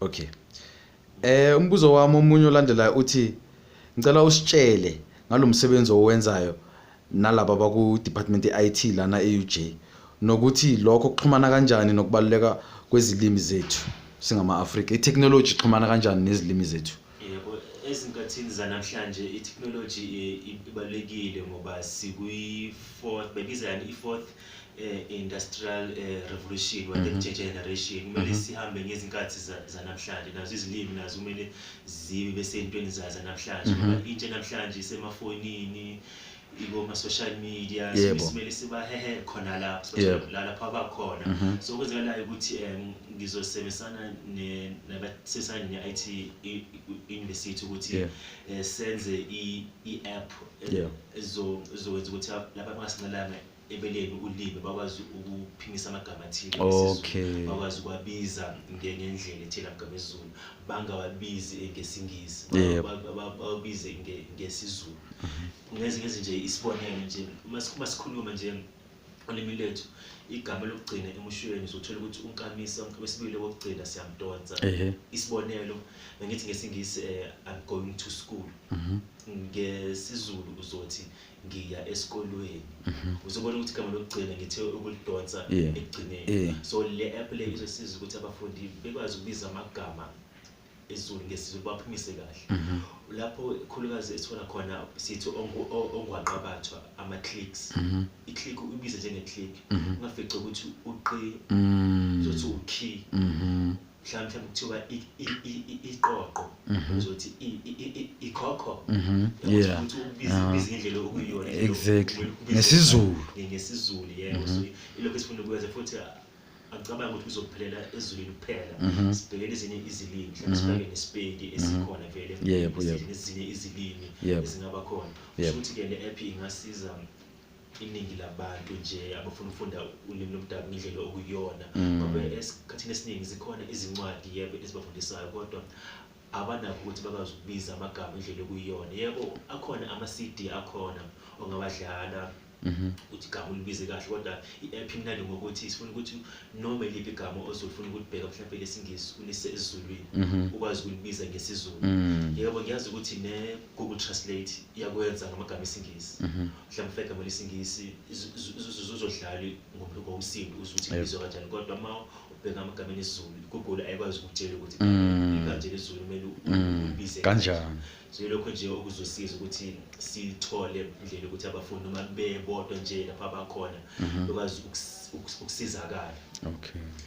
Okay. Umbuzo wami omunye olandelayo uthi ngicela usitshele ngalomsebenzi owenzayo nalaba baku department ye-IT lana e-UJ nokuthi lokho kuxhumana kanjani nokubaluleka kwezilimi zethu singama-Afrika. I-technology ixhumana kanjani nezilimi zethu? Yebo, ezinkathini zanamhlanje i-technology ibalulekile ngoba sikwi-fourth, bayibiza yani i-fourth industrial revolution, what generation. Kumele sihambe ngezinkathi zanamhlanje, nazo izilimi nazo kumele zibe besentweni zanamhlanje, ngoba intsha namhlanje isemafonini, ikoma-social media. Simele sibahehe khona lapho, la lapho abakhona. So okwenzakalayo ukuthi ngizosebenzisana nabasebenzisana ne-IT university ukuthi senze i-app ezokwenza ukuthi laba abangasincelanga ebeleni ulimi bakwazi ukuphimisa amagama athile esiZulu, bakwazi ukuwabiza ngendlela ethile amagama esiZulu, bangawabizi ngesiNgisi, bawabize ngesiZulu. Ngezinye nje isibonelo nje, uma sikhuluma nje ulimi lethu, igama lokugcina emushweni uzothola ukuthi unkamisa wesibili wokugcina siyamdonsa. Isibonelo, bengithi ngesiNgisi I'm going to school, ngesiZulu uzothi ngiya esikolweni. Uzobona ukuthi igama lokugcina ngithe ukulidonsa ekugcineni. So le app le izosiza ukuthi abafundi bekwazi ukubiza amagama esiZulu ngesiZulu, baphimise kahle. Lapho khulukazi esithola khona sithi ongwaqabathwa, ama-clicks. I-click uyibize njenge-click, ungafici ukuthi uqi, uzothi u-key. Mhlawumbe kuthiwa iqoqo, uzothi ikhokho. Ukuthi ubize ngendlela okuyiyona. NgesiZulu. NgesiZulu, yebo. So ilokho esifuna ukwenza, futhi acabanga ukuthi kuzophelela esiZulwini kuphela. Sibhekele ezinye izilimi, mhlawumbe sifake neSipedi esikhona vele, nezinye izilimi ezingaba khona. Kusho ukuthi-ke le app ingasiza iningi labantu nje abafuna ukufunda ulimi lomdabu ngendlela okuyiyona, ngoba esikhathini esiningi zikhona izincwadi, yebo, ezibafundisayo, kodwa abanakho ukuthi bakwazi ukubiza amagama indlela okuyiyona. Yebo, akhona ama-CD akhona ongawadlala ukuthi igama ulibize kahle, kodwa i-app imnandi ngokuthi sifuna ukuthi noma eliphi igama ozofuna ukulibheka, mhlawumbe lesiNgisi, ulise esiZulwini, ukwazi ukulibiza ngesiZulu. Yebo, ngiyazi ukuthi ne-Google Translate iyakwenza ngamagama esiNgisi. Mhlawumbe ufake igama lesiNgisi, uzodlala ngomsindo uzwe ukuthi libizwa kanjani, kodwa uma ubheka amagama esiZulu, i-Google ayikwazi ukukutshela ukuthi igama lesiZulu kumele ulibize kanjani. So yilokho nje okuzosiza ukuthi sithole indlela yokuthi abafundi noma bebodwa nje lapho abakhona bekwazi ukusizakala.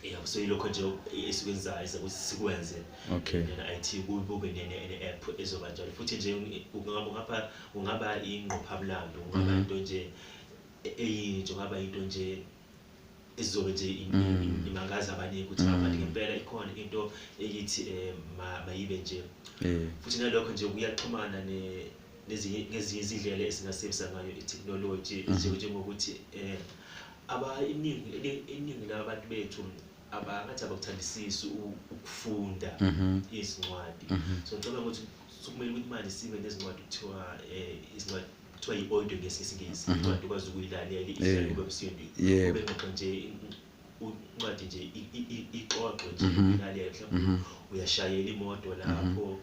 Yeah, so yilokho nje esikwenzayo ukuthi sikwenze nena-IT, kube ne-app ezoba njalo. Futhi nje kungaba ingqophamlando, kungaba into nje eyintsha, kungaba into nje ezizobe nje imangaza abaningi ukuthi kanti ngempela ikhona into eyithi mayibe nje. Futhi nalokho nje kuyaxhumana nezinye ngezinye izindlela esingasebenzisa ngayo i-technology, njengokuthi aba iningi labantu bethu abangathi abakuthandisisi ukufunda izincwadi. So ngicabanga ukuthi sokumele ukuthi manje sibe nezincwadi kuthiwa izincwadi kuthiwa i-audio ngesiNgisi, incwadi ukwazi ukuyilalela ihlale kube msindo, kube ngxoxo nje, incwadi nje ixoxwe nje, uyilalele. Mhlawumbe uyashayela imoto lapho,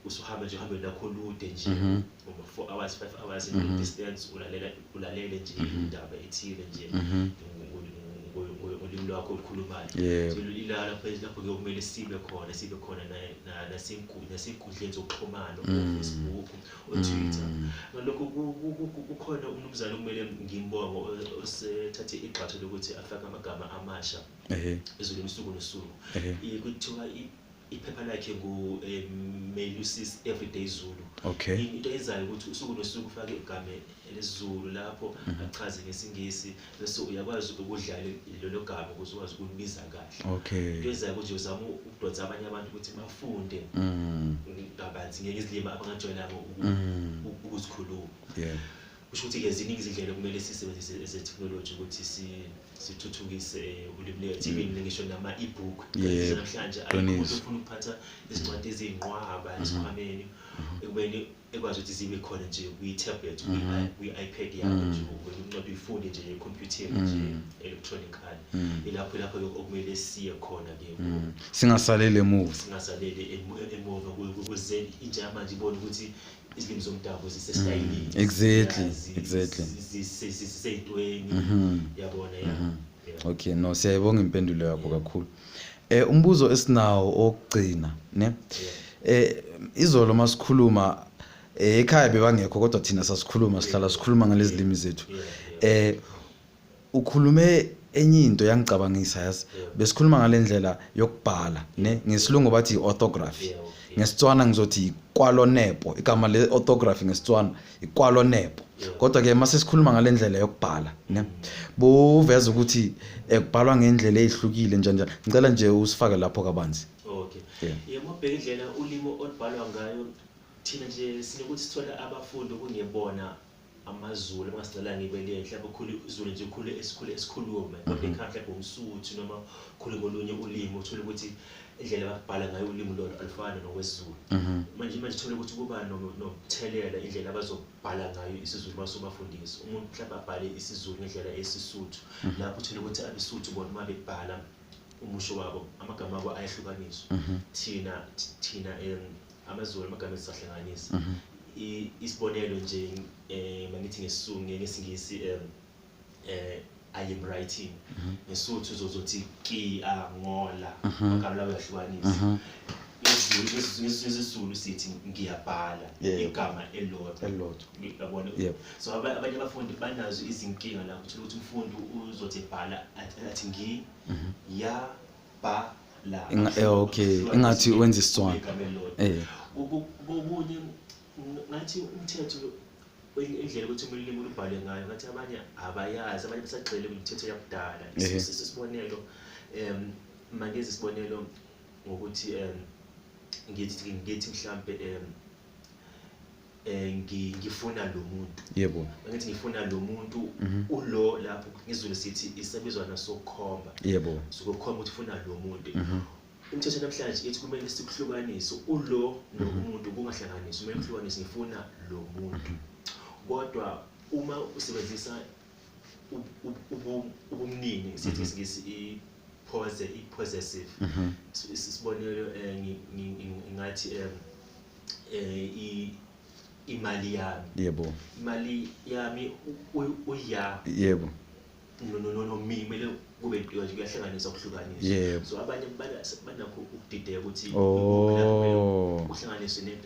usuhamba nje uhambeni lakho olude nje, uma 4 hours, 5 hours in distance, ulalela ulalele nje indaba ethile nje ngolimi lwakho olukhulumayo. So ila lapho kumele sibe khona nasenkundleni zokuxhumana, o-Facebook, o-Twitter. Ngalokho kukhona umnumzane okumele ngimbonge osethathe igxathu lokuthi afake amagama amasha ezulwini usuku nosuku. Kuthiwa iphepha lakhe ngu Melusis Everyday Zulu. Into eyenzayo ukuthi usuku nosuku ufake igama lesiZulu lapho, achaze ngesiNgisi, bese uyakwazi ukudlala lelo gama ukuze ukwazi ukulibiza kahle. Into eyenzayo ukuthi uzama ukudonsa abanye abantu ukuthi bafunde kabanzi ngezilimi abangajwayelanga ukuzikhuluma. Kusho ukuthi-ke ziningi izindlela okumele sisebenzise ezeteknoloji ukuthi sithuthukise ulimi lethu, even ngisho nama-ebook. Namhlanje ayikho umuntu ofuna ukuphatha izincwadi eziyinqwaba esikhwameni, ekubeni ekwazi ukuthi zibe khona nje kwi-tablet, kwi-iPad yakho nje, wena incwadi uyifunde nje ekhompyutheni nje electronically. Ilapho okumele siye khona-ke. Singasaleli emuva. Singasaleli emuva ukuze intsha yamanje ibone ukuthi izilimi zomdabu zisesitayilini. Exactly. Ziseyintweni, yabona, ya. Okay, no, siyayibonga impendulo yakho kakhulu. Umbuzo esinawo okugcina, ne? Izolo masikhuluma ekhaya bebangekho, kodwa thina sasikhuluma, sihlala sikhuluma ngalezi limi zethu. Ukhulume enye into yangicabangisa, yazi. Besikhuluma ngalendlela yokubhala, ne? Ngesilungu bathi orthography. NgesiTswana ngizothi ikwalonepo, igama le orthography ngesiTswana ikwalonepo. Kodwa ke mase sikhuluma ngalendlela yokubhala, ne? Buveza ukuthi kubhalwa ngendlela ezihlukile njani njani. Ngicela nje usifake lapho kabanzi. Okay. Yebo, bheka indlela ulimi olubhalwa ngayo. Thina nje sinokuthi sithole abafundi okungebona amaZulu, abangasicela ngibele mhlawumbe ukhule iZulu nje, ukhule esikhule esikhulume, kodwa ekhaya mhlawumbe umSuthu noma ukhule ngolunye ulimi, uthole ukuthi indlela ababhala ngayo ulimi lolo alufani nokwesiZulu. Manje uthole ukuthi kuba nomthelela indlela abazobhala ngayo isiZulu masubafundisa. Umuntu mhlawumbe abhale isiZulu ngendlela esiSuthu, lapho uthole ukuthi abeSuthu bona uma bebhala umusho wabo amagama abo ayahlukaniswa. Thina amaZulu amagama esahlanganisa. Isibonelo nje, mangithi ngesiSungu, ngesiNgisi, I am writing. NgeSuthu uzozothi ki a ngola, amagama lawo uyahlukanisa. NgesiZulu sithi ngiyabhala, igama elilodwa. Elilodwa. Yabona? So abanye abafundi banazo izinkinga lapho, uthola ukuthi umfundi uzothi ebhala athi ngi ya ba la. Okay, ingathi wenza isiTswana. Igama elilodwa. Kokunye ngathi umthetho, indlela ukuthi ulimi lubhalwe ngayo, ngathi abanye abayazi, abanye basagxile kwimithetho yakudala. Isibonelo, mangezi isibonelo ngokuthi ngithi mhlambe ngifuna lo muntu. Ngithi ngifuna lo muntu, ulo lapho ngesiZulu sithi isabizwana sokukhomba. Sokukhomba ukuthi ufuna lo muntu. Imithetho namhlanje ithi kumele sikuhlukanise ulo nomuntu, kungahlanganiswa, kumele kuhlukanise ngifuna lo muntu. Kodwa uma usebenzisa ubumnini, sithi ngesiNgisi i-possessive. Isibonelo, ngathi imali yami. Imali yami uya. No mi kumele kube nje kuyahlanganiswa kuhlukaniswa. So abanye banakho ukudideka ukuthi kuhlanganiswe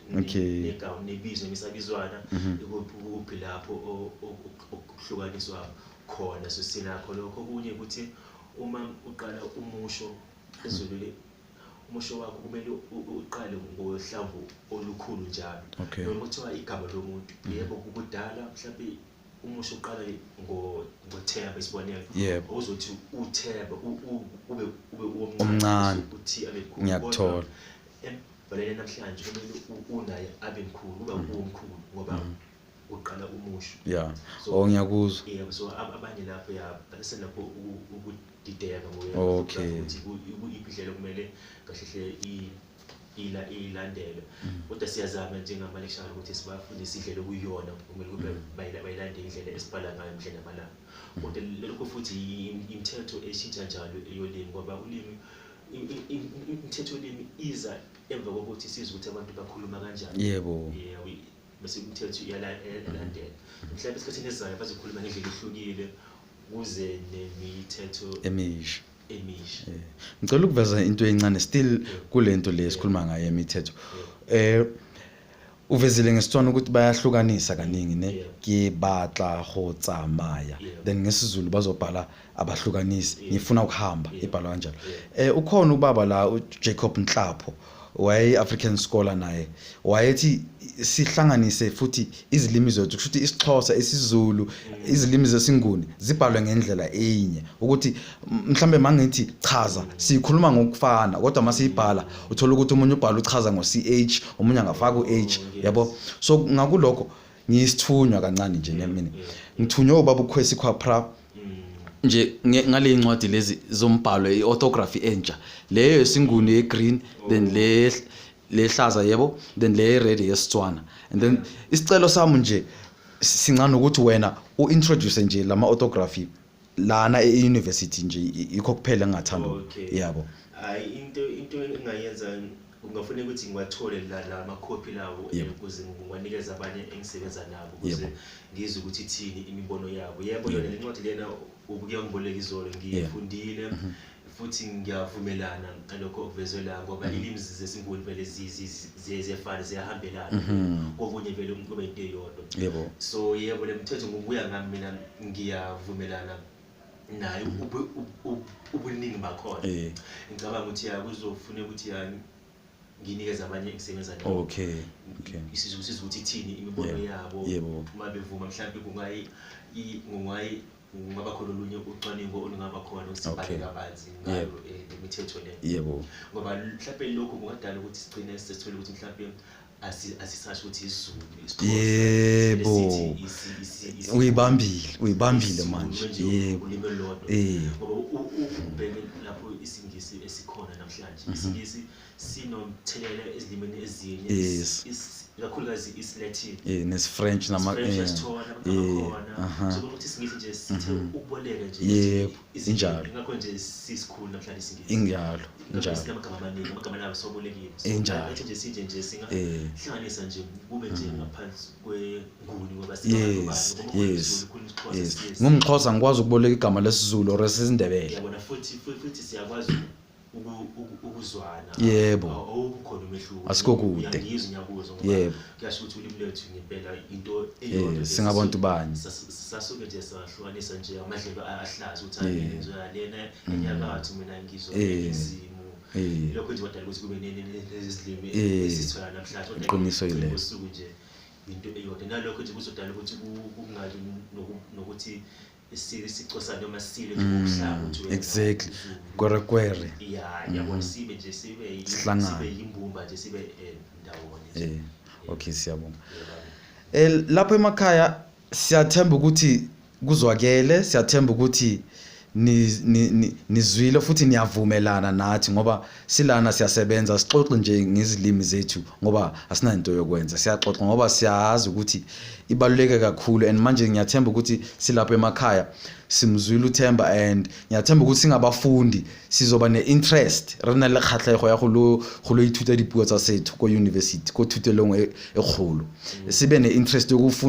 negama nebizo nemisabizwana, ikuphi lapho okuhlukaniswa khona. So sinakho lokho. Okunye ukuthi uma uqala umusho esiZulwini, umusho wakho kumele uqale ngohlamvu olukhulu njalo. Noma kuthiwa igama lomuntu, yebo kudala mhlawumbe umusho uqala ngoThemba, isibonelo. Uzothi uThemba ube omncane, uthi abe mkhulu. Ngiyakuthola. Embhalweni namhlanje kumele unaye abe mkhulu, kuba umkhulu ngoba uqala umusho. Ngiyakuzwa. Yebo, so abanye lapho ya basenakho ukudideka ngokuthi indlela kumele kahle hle ilandelwe. Kodwa siyazama njengama-lecturer ukuthi sibafundise indlela okuyiyona kumele kube bayilandele indlela esibhala ngayo mihla namalanga. Kodwa lokho futhi imithetho eshintsha njalo eyolimi, ngoba ulimi imithetho yolimi iza emva kokuthi sizwe ukuthi abantu bakhuluma kanjani. Yebo, bese imithetho iyalandela. Mhlawumbe esikhathini esizayo bazokhuluma ngendlela ehlukile kuze nemithetho emisha. Emisha. Ngicela ukuveza into encane still kulento le esikhuluma ngayo emithetho. Uvezile ngesiTswana ukuthi bayahlukanisa kaningi, ne? Ke batla go tsamaya. Then ngesiZulu bazobhala abahlukanisi, ngifuna ukuhamba, ibhalwa kanjalo. Ukhona ubaba la uJacob Nhlapho, waye African scholar naye, wayethi sihlanganise futhi izilimi zethu, kusho ukuthi isiXhosa, isiZulu, izilimi zesiNguni zibhalwe ngendlela eyinye, ukuthi mhlambe mangithi chaza sikhuluma ngokufana, kodwa masiyibhala uthola ukuthi umunye ubhala uchaza ngo CH, omunye angafaka u H, yabo. So ngakulokho Ngiyisithunywa kancane nje mina. Ngithunywe ubaba uKhwesi Khwapra nje ngale incwadi lezi zombhalo, i-orthography entsha leyo yesiNguni ye-green, then le lehlaza, yebo, then le red yesiTswana. And then isicelo sami nje sincane ukuthi wena u-introduce nje lama orthography lana e-university nje, yikho kuphela engingathanda. Yabo. Hayi, into engingayenza, kungafuneka ukuthi ngiwathole la makhophi lawo ukuze ngiwanikeze abanye engisebenza nabo, ukuze ngizwe ukuthi ithini imibono yabo. Yebo, yona le ncwadi lena ubuke ngiboleka izolo, ngiyifundile futhi ngiyavumelana nalokho okuvezwe la, ngoba ilimi zesiNguni vele ziyefana, ziyahambelana, kokunye vele kube into eyodwa. So yebo, le mthetho ngokuya ngami mina ngiyavumelana nayo ubuningi bakhona. Ngicabanga ukuthi ya, kuzofuneka ukuthi ya, nginikeze abanye engisebenza nabo isizwe ukuthi ithini imibono yabo. Uma bevuma, mhlawumbe kungayi kungaba khona olunye ucwaningo olungaba khona usibhale kabanzi ngayo le mithetho le, ngoba mhlawumbe lokhu kungadala ukuthi sigcine sesithole ukuthi mhlawumbe asisasho ukuthi isiZulu, isiXhosa, sithi Uyibambile, uyibambile isiZulu manje. nje, ulimi olulodwa. Ngoba ubheke lapho isiNgisi esikhona namhlanje, isiNgisi sinomthelela ezilimini ezinye, ikakhulukazi isiLatin. Nesi-French nama French yasithola amakhona. So ukuthi isiNgisi nje sithe ukuboleka nje Injalo. Ngakho nje sisikhulu namhlanje isiNgisi. Injalo. Ngakho Injalo. sinamagama amaningi, amagama lawo sobolekile. So nathi nje sinje nje singahlanganisa nje kube nje ngaphansi kweNguni, ngoba Ngumxhosa, ngikwazi ukuboleka igama lesiZulu or esiNdebele. Yabona, futhi siyakwazi ukuzwana. Awukho umehluko. Asikho kude. Uyangizwa, ngiyakuzwa, ngoba kuyasho ukuthi ulimi lwethu ngempela into eyodwa nje. Singabantu banye. Sasuke nje sahlukanisa nje amadlebe ahlaza ukuthi hayi, ngizwa lena enyakatho, mina ngizwa eningizimu. Lokho nje kwadala ukuthi kube nezilimi esizithola namhlanje, kodwa Iqiniso ekugcineni yilelo. kosuku nje into eyodwa. Nalokho nje kuzodala ukuthi kungabi nokuthi sicosane noma silwe nje ngokuhlanga, ukuthi wena uZulu. Kwere kwere. Ya, yabona, sibe nje sibe Sihlangane. sibe yimbumba nje, sibe ndawonye nje. Okay, siyabonga. Yebo. Lapho emakhaya siyathemba ukuthi kuzwakele, siyathemba ukuthi nizwile futhi niyavumelana nathi, ngoba silana siyasebenza, sixoxe nje ngezilimi zethu ngoba asinanto yokwenza. Siyaxoxa ngoba siyazi ukuthi ibaluleke kakhulu, and manje ngiyathemba ukuthi silapha emakhaya simzwile uThemba, and ngiyathemba ukuthi singabafundi sizoba ne-interest, re na le kgatlhego ya go lo ithuta dipuo tsa setho ko university, ko thutelong e kgolo, sibe ne-interest yokufunda.